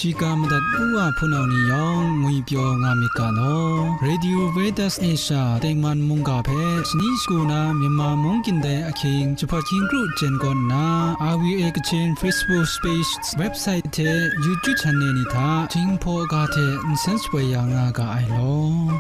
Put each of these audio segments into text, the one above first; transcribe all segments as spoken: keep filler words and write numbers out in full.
Shiga madat u wa hpunau ni yawng ngwipyaw nga myit ga law. Radio Veritas Asia tengman mungga hpe shani shagu na Myanmar mung kyin dai ahkying jahpat hkying kru jen kawn nna, R V A Kachin Facebook page, website hte YouTube channel ni hta Jinghpaw ga hte nsen shapoi ya nga ga ai law.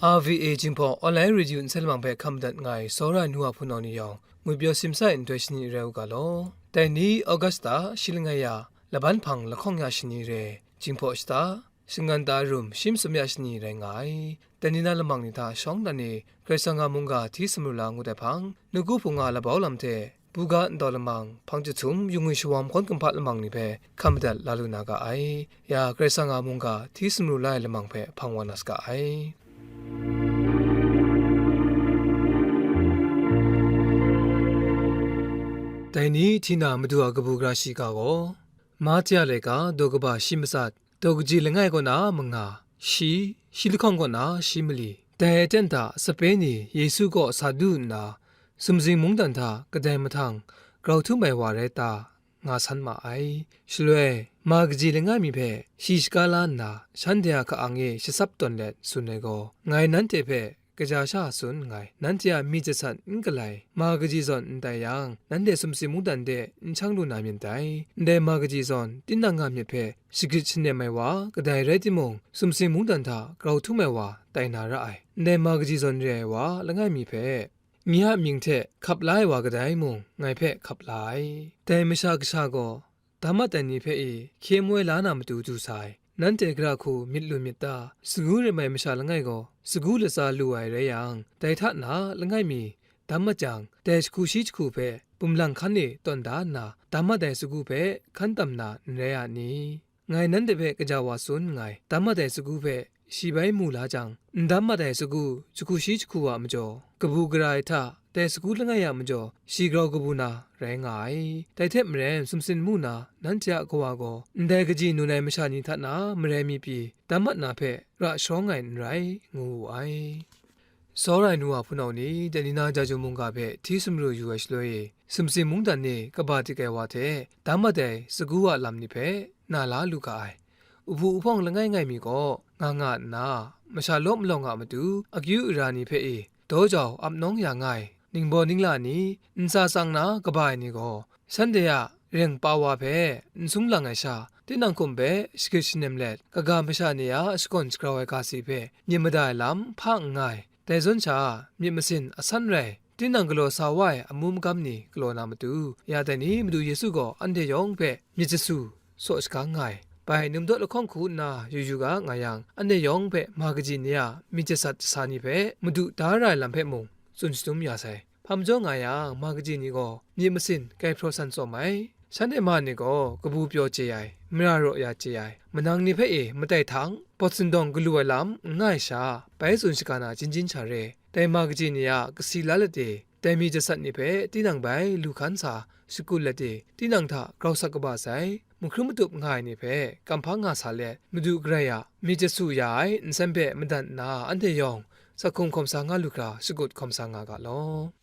R V A Jinghpaw Online Radio nsen lamang hpe hkam dat nga ai tsawra ai nu wa hpunau ni yawng, ngwipyaw simsa ai nhtoi shani rai u ga law. Dai ni Augusta shi langai ya, laban hpang lahkawng ya shani re, Jinghpaw shata, shangan ta rum shi masum ya shani rai nga ai. Dai ni na lamang ni hta shawng dan e, Karai Kasang a mungga hti sumru la ngut ai hpang, nawku hpung a labau lam hte, buga ndaw lamang, hpang jahtum, yungwi shawam hkawn kumhpa lamang ni hpe hkam madat la lu na ga ai. Ya, Karai Kasang a mungga hti sumru la ai lamang hpe hpang wa na saga ai. Dai ni hti na Madu a kabu gara shiga gaw, Mahtya laika daw kaba shi matsat, daw kaji langai kaw na manga, shi, shi lahkawng kaw na shi mali, dai aten hta sape ni Yesu kaw sa du nna, sumsing mungdan hta kadai mahtang grau htum ai wa rai ta, nga san ma ai. Shaloi, ma kaji langai mi hpe shi shaga la nna, shanhte a hka-ang e shatsap tawn let tsun ai gaw, ngai nanhte hpe kaja sha tsun nngai, nanhte a myit jasat n galai, ma kaji zawn n tai yang, nanhte sumsing mungdan de n shang lu na myit dai. Ndai ma kaji zawn, tinang a myit hpe shagrit shanem ai wa kadai rai timung, sumsing mungdan hta grau htum ai wa tai na ra ai. Ndai ma kaji zawn re ai wa langai mi hpe, nye a mying hte hkap la ai wa kadai mung, ngai hpe hkap la ai. Dai Masha Kasha gaw, dam mat ai ni hpe e hkye moi la na matu du sa ai. Nanhte gara hku myit lu myit ta? Sagu rim ai masha langai gaw, sagu latsa lu ai rai yang, dai hta na langai mi dam mat jang, dai jahku shi jahku hpe bumlang hkan e tawn da nna, dam mat ai sagu hpe hkan tam na n rai a ni? Ngai nanhte hpe kaja wa tsun nngai, dam mat ai sagu hpe shi bai mu la jang, n dam mat ai sagu jahku shi jahku a majaw, kabu gara ai hta, dai sagu langai a majaw shi grau kabu na rai nga ai. Dai hte maren, sumsing mu na nanhte a kawa gaw, ndai kaji nun ai masha ni hta na marai mi pyi, dam mat na hpe ra sharawng ai n rai, ngu wu ai. Tsawra ai nu wa hpunau ni, dai ni na Jaju mungga hpe hti sumru yu ai shaloi e, sumsing mungdan e kaba dik ai wa hte dam mat ai sagu a lam ni hpe na la lu ga ai. Uhpu uhpawng langai ngai mi gaw nga nga nna, masha law malawng a matu akyu ara ni hpe e daw jau ap nawng ya nga ai, ningbaw ningla ni, ntsa tsang na kaba ai ni gaw, shanhte a reng pa wa hpe n sung lang ai sha, tinang hkum hpe shagrit shanem let, kaga masha ni a shakawn shagrau ai ga si hpe myit mada ai lam hpa n nga ai. Dai zawn sha, myit masin asan rai, tinang galaw sa wa ai amu magam ni galaw na matu, ya dai ni Madu Yesu gaw anhte yawng hpe myit jasu saw shagang nga ai. Bai, num daw lahkawng hku nna yu yu ga nga yang, anhte yawng hpe ma kaji ni a myit jasat jasa ni hpe Madu da ra ai lam hpe mung tsun shadum ya sai. Hpa majaw nga yang, ma kaji ni gaw myit masin kai hpraw san tsawm ai. Shanhte ma ni gaw kabu pyaw chye ai, mara raw ya chye ai, manang ni hpe e matai htang, pawt sindawng galu ai lam n nga ai sha, bai tsun shaga na jin jin sha re. Dai ma kaji ni a kasi la let e, dai myit jasat ni hpe tinang bai lu hkan sa shakut let e, tinang hta grau sak kaba sai, mahkrum matup nga ai ni hpe kamhpang nga sa let, Madu Karai a myit jasu ya ai nsen hpe madat nna, anhte yawng sa hkum hkawm sa nga lu hkra, shakut hkawm sa nga ga law.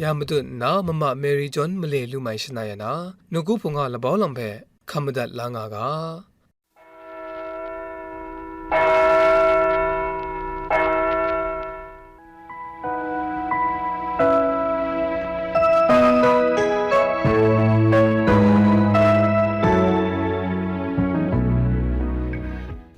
Ya matut nna, mama Mary John male lu mai shana ya na, nawku hpung a labau lam hpe hkam madat la nga ga.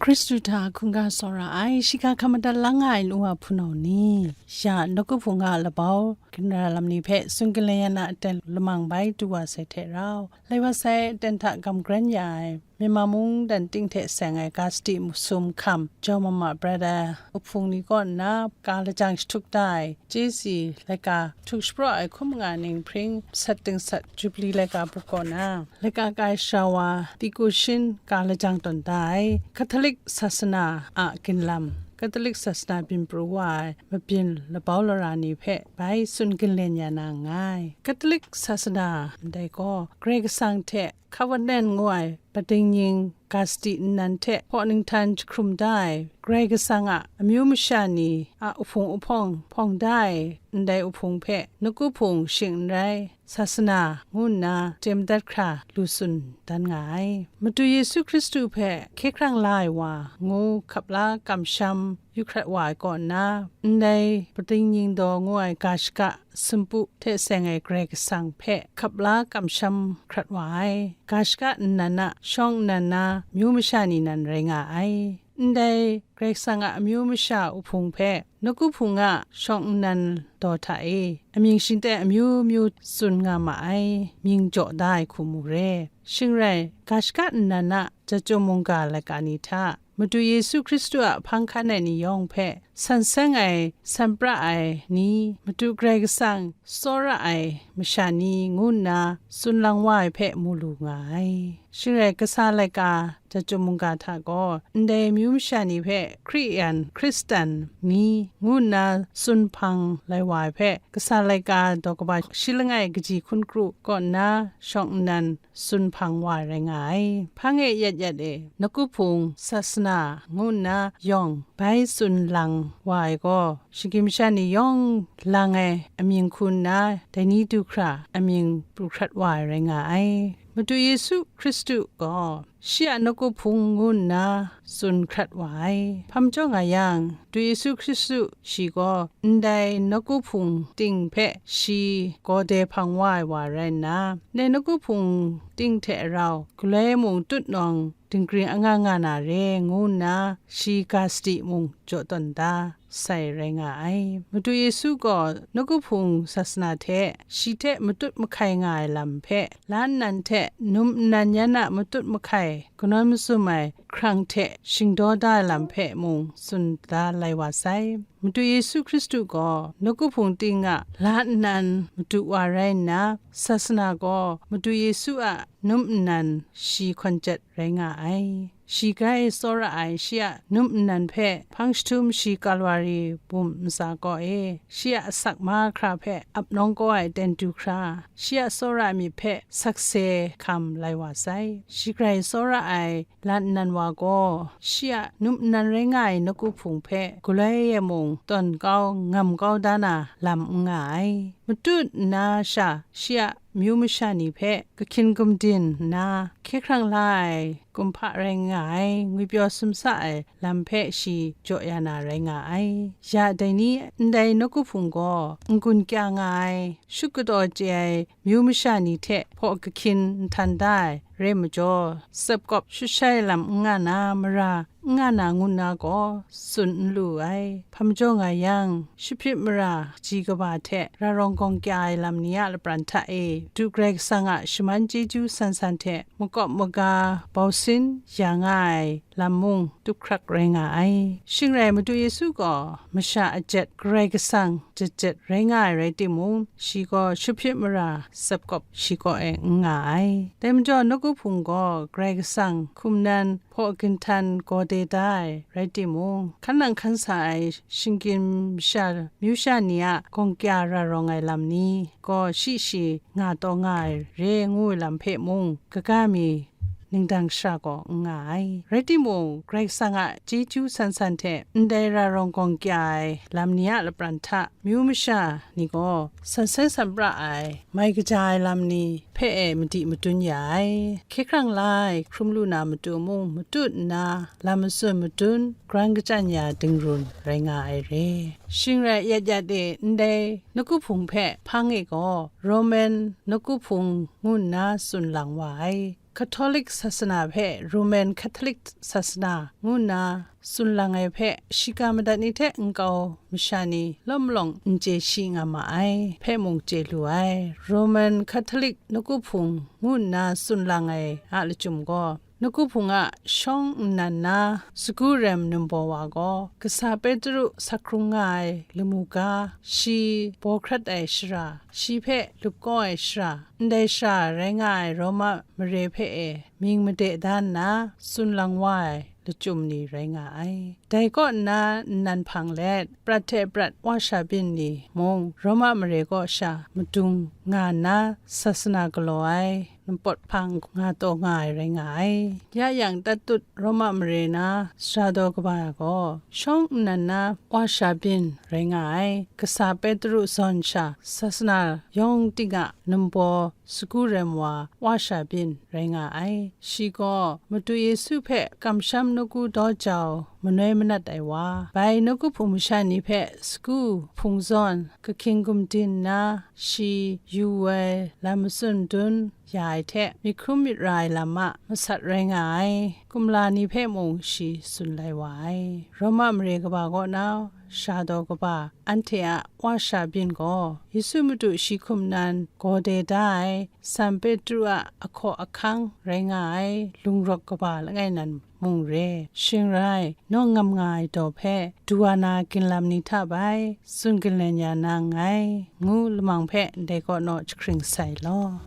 Hkristu hta hkungga tsawra ai, shiga hkam madat la nga ai nu wa hpunau ni, ya nawku hpung a labau ginra lam ni hpe sung galen yan a aten lamang bai du wa sai hte rau, lai wa sai aten hta gam gren ya ai, Myanmar mungdan ting hte seng ai ga sadi sum hkam jau mama Brother Uhpung ni kaw nna, ga lajang jahtuk da ai, chye si laika htuk shapraw ai hkum nga ning hpring sat dingsat Jubilee laika bup kaw na, laika kai sara wa Tikushin ga lajang tawn da ai, Catholic sasana a ginlam, Katolik sasana byin pru wa ai mabyin labau lara ni hpe bai tsun ginlen ya na nngai. Katolik sasana ndai gaw Karai Kasang hte covenant ngu ai pading nying ga sadi nnan hte hpaw ninghtan jahkrum da ai Karai Kasang a amyu masha ni a uhpung uhpawng hpawng da ai ndai uhpung hpe nawku hpung shing n rai, sasana ngu nna chye madat hkra lu tsun dan nga ai. Madu Yesu Hkristu hpe hkye hkrang la ai wa ngu hkap la kamsham yu hkrat wa ai kaw na, ndai pading nying daw ngu ai ga shaka sumpu hte seng ai Karai Kasang hpe hkap la kamsham hkrat wa ai. Ga shaka nnan a shawng nnan na myu masha ni nan rai nga ai. Ndai Karai Kasang a amyu masha uhpung hpe nawku hpung a shawng nnan daw hta e amying shingten amyu myu tsun nga ma ai, mying jaw da ai hku mu re. Shing rai, ga shaka nnan a jacum mungga laika ni hta Madu Yesu Hkristu a hpang hkan ai ni yawng hpe san seng ai, san pra ai ni, Madu Karai Kasang tsawra ai masha ni ngu nna tsun lang wa ai hpe mu lu nga ai. Shing rai, kasa laika jacum mungga hta gaw ndai myu masha ni hpe Hkriyan, Hkristan ni ngu nna tsun hpang lai wa ai hpe, kasa laika daw kaba shi langai kaji hkun kru kaw nna shawng nnan tsun hpang wa ai rai nga ai. Hpang e yat yat e, nawku hpung sasana ngu nna yawng bai tsun lang wa ai gaw, shinggyim masha ni yawng lang ai amying hku nna, dai ni du hkra amying pru hkrat wa ai rai nga ai. Madu Yesu Hkristu gaw shi a nawku hpung ngu nna tsun hkrat wa ai. Hpa majaw nga yang, Madu Yesu Hkristu shi gaw ndai nawku hpung ting hpe shi gawde hpang wa ai wa rai nna, ndai nawku hpung ting hte rau galoi mung tut nawng dinggring anga nga na re, ngu nna shi ga sadi mung jaw tawn da sai rai nga ai. Madu Yesu gaw nawku hpung sasana hte shi hte matut mahkai nga ai lam hpe, la nnan hte num nnan yan a matut mahkai kanawn mazum ai hkrang hte shingdaw da ai lam hpe mung tsun da lai wa sai. Madu Yesu Hkristu gaw nawku hpung ting a la nnan madu wa rai nna, sasana gaw Madu Yesu a num nnan shi hkawn jat rai nga ai. Shi grai tsawra ai shi a num nnan hpe hpang jahtum shi Kalwari bum ntsa kaw e, shi a asak mahkra hpe ap nawng kau ai ten du hkra, shi a tsawra ai myit hpe sakse hkam lai wa sai. Shi grai tsawra ai la nnan wa gaw, shi a num nnan rai nga ai nawku hpung hpe galoi e mung tawn kau ngam kau da na lam n nga ai. Matut nna sha shi a myu masha ni hpe kahkyin gumdin nna, hkye hkrang la ai kumhpa rai nga ai, ngwipyaw sumsa ai lam hpe shi jaw ya na rai nga ai. Ya dai ni ndai nawku hpung gaw n-gun kya nga ai, shut kadaw chye ai myu masha ni hte hpaw kahkyin nhtan da ai rai majaw, tsap kawp shut shai lam n nga na mara n nga na ngu nna gaw tsun n lu ai. Hpa majaw nga yang, shahpit mara kaji kaba hte ra rawng gawng kya ai lam ni a lapran hta e, Madu Karai Kasang a shaman chyeju san san hte makawp maga bau sin ya nga ai lam mung tup hkrak rai nga ai. Shing rai, Madu Yesu gaw masha a jet Karai Kasang jet jet rai nga ai rai timung, shi gaw shahpit mara tsap kawp shi kaw e n nga ai. Dai majaw, nawku hpung gaw Karai Kasang hkum nan hpaw ginhtan gawde da ai rai timung, hkan nang hkan sa ai shinggyim masha myu sha ni a gawng kya ra rawng ai lam ni gaw shi shi nga taw nga ai re ngu ai lam hpe mung, kaga mi ningdang shara gaw n nga ai. Rai timung, Karai Kasang a chyeju san san hte ndai ra rawng gawng kya ai lam ni a lapran hta, myu masha ni gaw san sai san pra ai, mai kaja ai lam ni hpe e madi madun ya ai. Hkye hkrang la ai hkrum lu na matu mung matut nna, lam matsun madun, gran kachyan ya dingrun rai nga ai re. Shing rai, yat yat e ndai nawku hpung hpe hpang e gaw, Roman nawku hpung ngu nna tsun lang wa ai. Catholic sasana hpe Roman Catholic sasana ngu nna tsun lang ai hpe shiga madat ni hte nkau masha ni lawm lawng n chye shi nga ma ai hpe mung chye lu ai. Roman Catholic nawku hpung ngu nna tsun lang ai a lachyum gaw, nawku hpung a shawng nnan na sagu rem numbaw wa gaw, kasa Petru sak hkrung nga ai lamu ga, shi baw hkrat ai shara, shi hpe lup kau ai shara, ndai shara rai nga ai Roma mare hpe e mying made da nna tsun lang wa ai lachyum ni rai nga ai. Dai kaw nna nnan hpang let, prat hte prat wa sha byin ni mung, Roma mare kaw sha madung nga nna, sasana galaw ai npawt hpang nga taw nga ai rai nga ai. Ya yang, Tatut Roma mare na sara daw kaba gaw, shawng nnan na wa sha byin rai nga ai. Kasa Petru zawn sha, sasana yawng ting a numbaw sagu rem wa, wa sha byin rai nga ai. Shi gaw Madu Yesu hpe kamsham nawku daw jau manoi manat ai wa, bai nawku hpung masha ni hpe sagu hpung zawn kahkying gumdin nna, shi yu woi lam matsun dun ya ai hte, myit hkrum myit ra ai lam a masat rai nga ai. Kumla ni hpe mung shi tsun lai wa ai. Roma mare kaba kaw na sara daw kaba anhte a wa sha byin gaw, Yesu Madu shi hkum nan gaw de da ai San Petru a ahkaw ahkang rai nga ai lung rawk kaba langai nan mung re. Shing rai, nawng ngam nga ai daw hpe du wa na ginlam ni hta bai tsun ginlen ya na nngai, ngu lamang hpe ndai kaw naw jahkring sai law.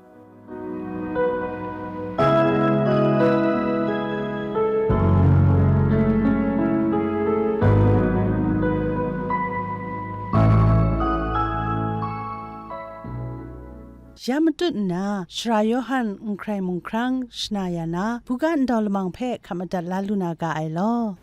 Ya matut nna, Sara Yawhan n hkrai mung hkrang shana ya na, buga ndau lamang hpe hkap madat la lu na ga ai law.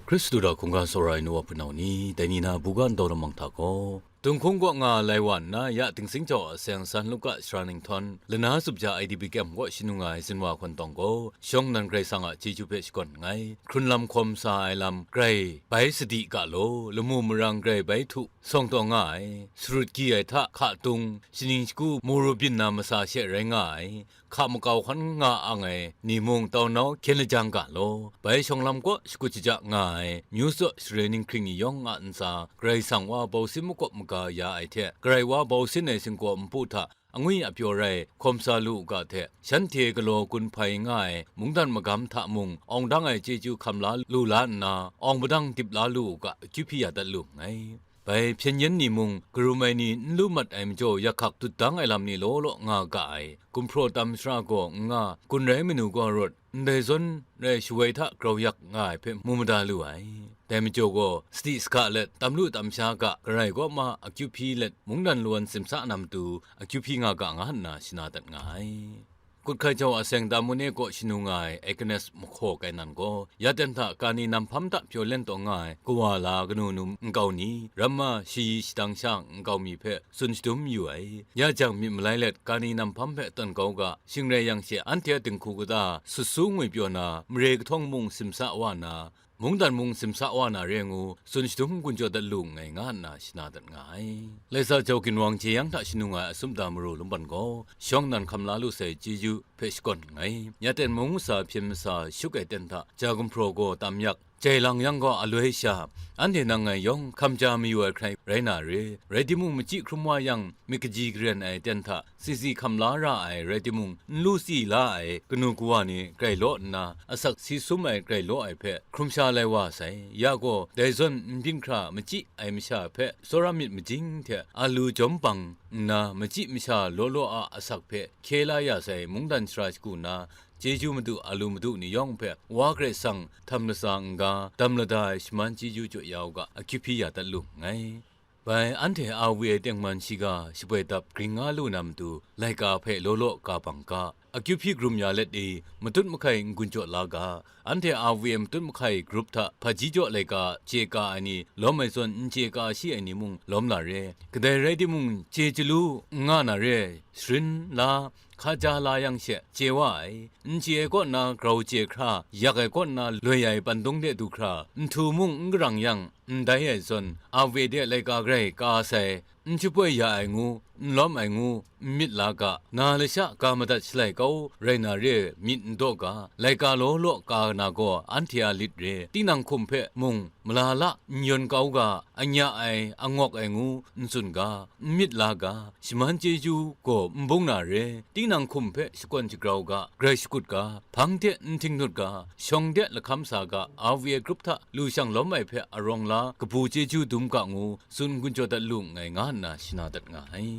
Hkristu hta hkungga tsawra ai nu wa hpunau ni, dai ni na buga ndau lamang hta gaw, Dinghkung kaw nga lai wa nna, ya Tingtsing jau a seng san Luka sara ninghtawn, lana tsup ja I D P kyem kaw shanu nga ai zinwa hkawn tawng gaw, shawng nnan Karai Kasang a chyeju hpe shakawn nngai. Hkrun lam hkawm sa ai lam grai bai sadi ga law, lamu marang grai bai htu sawng taw nga ai, sarut gyi ai hta hka tung, shaning shagu mu ru byin na masa she rai nga ai, hka makau hkan nga ang ai ni mung tau nau hkyen lajang ga law, bai shawng lam kaw shakut shaja nga ai, myu tsaw share ninghkring ni yawng a ntsa, Karai Kasang wa bausin makawp maga ya ai hte, Karai wa bausin ai singkaw npu hta angwi apyaw rai hkawm sa lu u ga hte, shanhte galaw gun hpai nga ai mungdan magam hta mung awng dang ai chyeju hkam la lu la nna, awng padang dip la lu u ga, akyu hpyi ya dat lu nngai. Bai hpyen yen ni mung, karum ai ni n lu mat ai majaw, yak hkak dut dang ai lam ni law law nga ga ai, gumhpraw tam shara gaw n nga, gun rai manu gaw rawt, ndai zawn rai shawoi hta grau yak nga ai hpe mu mada lu ai. Dai majaw gaw, sadi sahka let, tam lu tam sha ga, Karai kaw ma akyu hpyi let, mungdan lawan simsa na matu, akyu hpyi nga ga, nga nna shana dat nga ai. Kut hkai jau a seng Tamune kaw shanu nga ai Agnes mahkaw kainan gaw, ya ten hta kani nam hpam hta pyaw len taw nga ai kawa la kanu num nkau ni, ramma shayi shadang sha nkau mi hpe tsun shadum yu ai. Ya jang myit malai let kani nam hpam hpe tawn kau ga, shing rai yang she anhte a dinghku kata sut su ngwi pyaw na, mare kahtawng mung simsa wa na, mungdan mung simsa wa na re ngu, tsun shadum gun jaw dat lu nngai, nga nna shana dat nga ai. Laisa jau ginwang jeyang hta shanu nga ai Asum Da Maru Lumban gaw, shawng nnan hkam la lu sai chyeju hpe shakawn nngai. Ya ten mung masa hpyen masa shup ai ten hta, ja gumhpraw gaw tam yak, jai lang yang gaw aloi sha, anhte nang ngai yawng hkam ja mayu ai hkrai rai na re, rai timung, machyi hkrum wa yang, myit kaji karen ai ten hta, sisi hkam la ra ai rai timung, n lu si la ai kanu kawa ni grai law nna, asak si sum ai grai law ai hpe hkrum sha lai wa sai. Ya gaw, dai zawn n byin hkra machyi ai masha hpe tsawra myit majing hte a lu jawm bang nna, machyi masha law law a asak hpe hkye la ya sai mungdan sara shagu na, chyeju madu a lu madu ni yawng hpe Wa Karai Kasang htam latsa n-ga, dam lada ai shaman chyeju jaw ya u ga, akyu hpyi ya dat lu nngai. Bai anhte a wi ai tengman shiga shaboi dap gring nga lu na matu, laika hpe law law ka bang ga, akyu hpyi karum ya let i, matut mahkai n-gun jaw la ga, anhte a wi ai matut mahkai grup hta hpaji jaw laika chye ka ai ni lawm ai zawn, n chye ka shi ai ni mung lawm la re. Kadai rai timung, chye chyalu n nga na re, sharin la, hkaja la yang she chye wa ai, n chye ai kaw nna grau chye hkra, yak ai kaw nna loi ai pandung de du hkra, nhtu mung n karang yang, ndai ai zawn, a we de laika grai ka sai, n shapoi ya ai ngu, n lawm ai ngu, n myit la ga, na lasha ga madat shalai kau rai na re ai myit n daw ga, laika law law ka na gaw anhte a lit re, tinang hkum hpe mung mala la n yawn kau ga, anya ai, angawk ai ngu n tsun ga, n myit la ga, shaman chyeju gaw n bung na re, tinang hkum hpe shakawn shagrau ga, grai shakut ga, hpang hte n htingnut ga, shawng de lahkam sa ga, R V A Group hta lu shang lawm ai hpe arawng la, kabu chyeju dum ga ngu, tsun gun jaw dat lu nngai nga nna shana dat nga ai.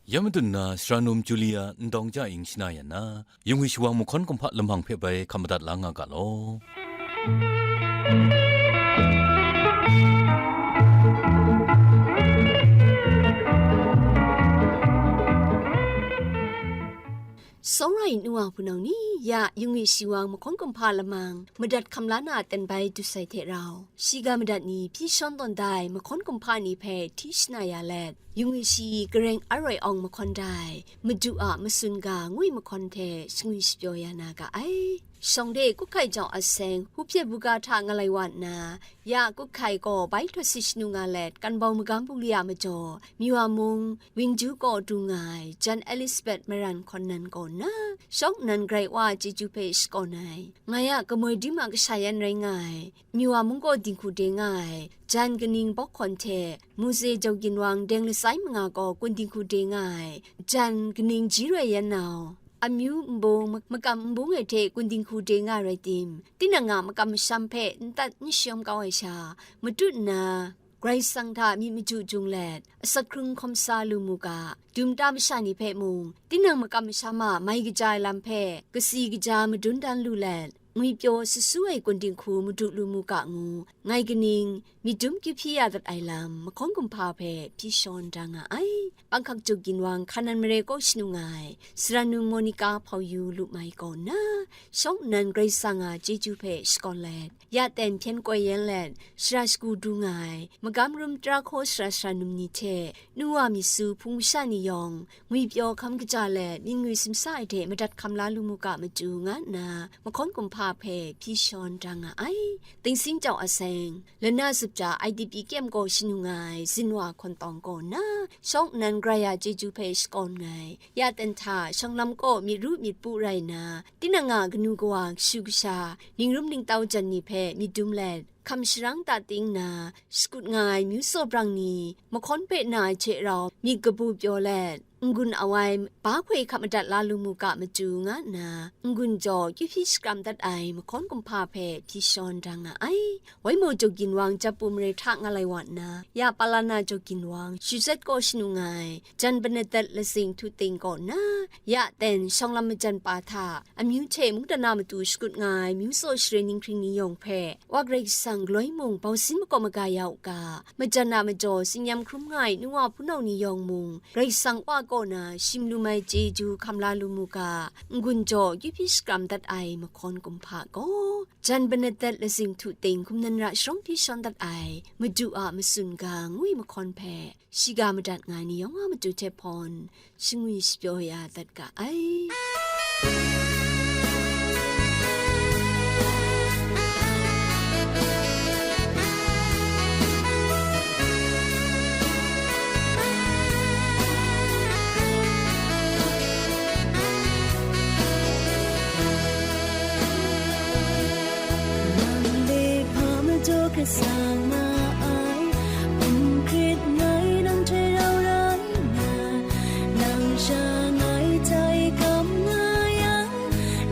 Ya madun na, Sara Num Julia Ndawng Ja Ying shana yan na, Yungwi Shawang Mahkawn Kumhpa lamang hpe bai hkam madat la nga ga law. Sawrai nu wa hpunau ni, ya Yungwi Shawang Mahkawn Kumhpa lamang madat hkam la na ten bai du sai hte rau, shiga madat ni hpyi shawn tawn da ai mahkawn kumhpa ni hpe hti shana ya let, Yungwi shi Gareng Aroi Awng mahkawn dai, Madu a Masun Ga ngwi mahkawn hte shangwi shapyaw ya na ga ai. Shawng de Kuhkai Jau Aseng, Hupyet Buga hta nga lai wa nna, ya Kuhkai gaw bai htawt si shanu nga let, Kanbau Magam Bungli a majaw, Miwa mung, Wingju kaw du nga ai, Jan Elizabeth Maran hkawn nan kaw nna, shawng nnan Karai Wa a chyeju hpe shakawn ai, ngai a kamoi dim a kasha yan rai nga ai, Miwa mung kaw dinghku de nga ai, jan kaning bawk hkawn hte, Muze Jau Ginwang deng latsai manga gaw kun dinghku de nga ai, jan kaning ji roi yan nau, amyu nbung, ma-, makam nbung e hte kun dinghku de nga ai rai tim, tinang a makam masham hpe n tat n shayawm kau ai sha, matut nna, Karai Kasang hta myit maju jung let, asak hkrung hkawm sa lu mu ga, dum ta masha ni hpe mung, tinang makam masham a mai kaja ai lam hpe, kasi kaja madun dan lu let, ngwipyaw sasu ai kun dinghku madu lu mu ga ngu, ngai kaning, myit dum kyu hpyi ya dat ai lam, mahkawn kumhpa hpe hpyi shawn da nga ai. Panghkak Jau Ginwang Hkanan mare kaw shanu nga ai, Sara Num Monica Hpau Yu Lup Mai kaw nna, shawng nnan Karai Kasang a chyeju hpe shakawn let, ya ten hpyen koi yan let, shara shagu du nga ai, magam rum tara hkaw sara sara num ni hte, nu wa myit su hpung masha ni yawng, ngwipyaw hkam kaja let, myit ngwi simsa ai hte madat hkam la lu mu ga matu nga nna, mahkawn kumhpa hpe hpyi shawn da nga ai. Tingsin Jau Aseng, Lana Zup Ja I D P kyem gaw shanu nga ai, Zinwa Hkawn Tawng kaw nna, shawng nnan Karai a chyeju hpe shakawn nga ai, ya ten hta, shawng lam kaw myit ru myit pu rai nna, tinang a kanu kawa, kashu kasha, ningrum ningtau jan ni hpe myit dum let, hkam sharang ta ting nna, shakut nga ai myu tsaw brang ni, mahkawn hpe na ai hte rau, myit kabu pyaw let, n-gun awai, ba hkoi hkap madat la lu mu ga matu nga nna, n-gun jaw kyu hpyi shakram dat ai mahkawn kumhpa hpe hpyi shawn da nga ai. Waimo Jau Ginwang Japu mare hta nga lai wa nna, ya Palana Jau Ginwang Shuzet kaw shanu nga ai, Jan Bernadette Lazing Htu Ting kaw nna, ya ten shawng lam majan pa hta, amyu hte mungdan a matu shakut nga ai myu tsaw share ninghkring ni yawng hpe, Wa Karai Kasang galoi mung bausin makawp maga ya u ga, majan a majaw tsin-yam hkrum nga ai nu wa hpunau ni yawng mung, Karai Kasang Wa kaw na shim lum ai chyeju hkam la lu mu ga, n-gun jaw kyu hpyi shakram dat ai mahkawn kumhpa gaw, Jan Bernadette Lazing Htu Ting hkum nan ra sharawng hpyi shawn dat ai, Madu a Matsun Ga ngwi mahkawn hpe, shiga madat nga ai ni yawng a matu hte hpawn, shangwi shapyaw ya dat ga ai. Nang de hpa majaw hkrit sa nga ai, hpung hkrit ngai nang hte rau rai nna, nang sha ngai hta e hkam nga yang,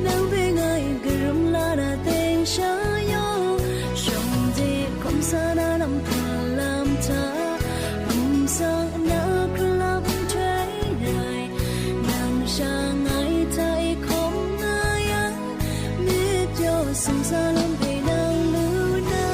nang hpe ngai karum la na teng sha yawng, shawng de hkawm sa na lam hpa lam hta, hpung sa na hkrun la hpung htoi rai, nang sha ngai hta e hkawm nga yang, myit pyaw sumsa lam hpe nang lu na.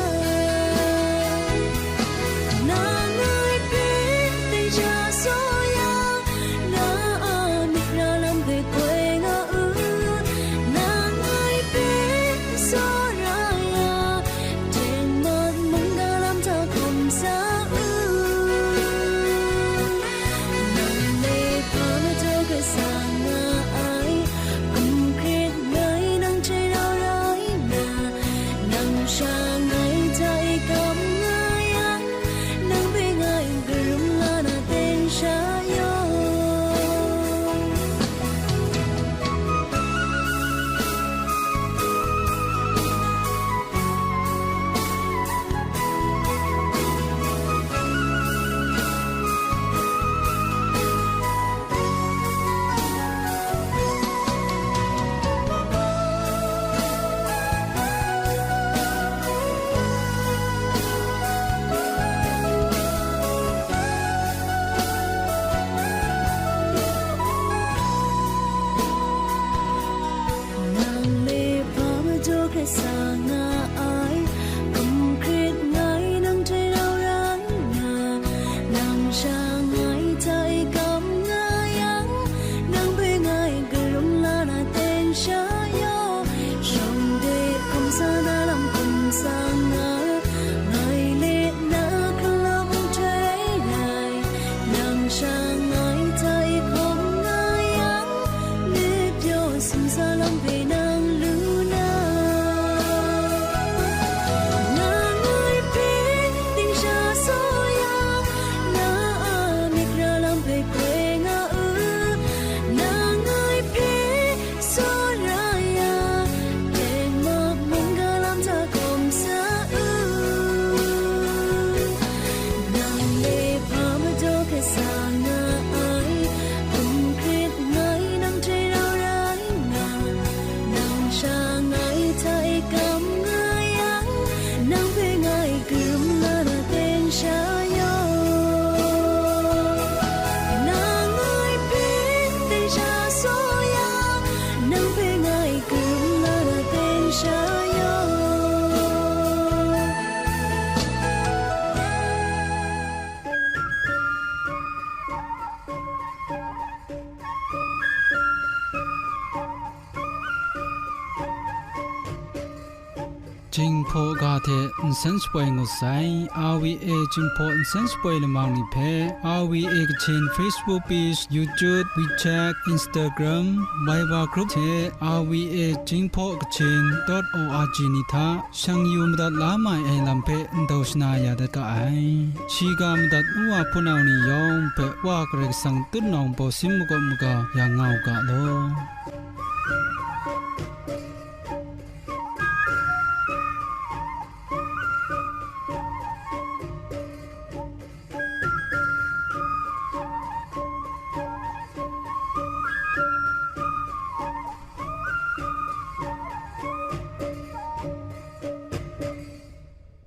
Jinghpaw ga hte nsen shapoi ngut sai. R V A Jinghpaw nsen shapoi lamang ni hpe R V A Kachin Facebook page, YouTube, WeChat, Instagram, Viber group hte R V A Jinghpaw Kachin dot O R G ni hta shang yu madat la mai ai lam hpe ndau shana ya dat ga ai. Shiga madat nu wa hpunau ni yawng hpe Wa Karai Kasang tutnawng bawsin makawp maga ya nga u ga law.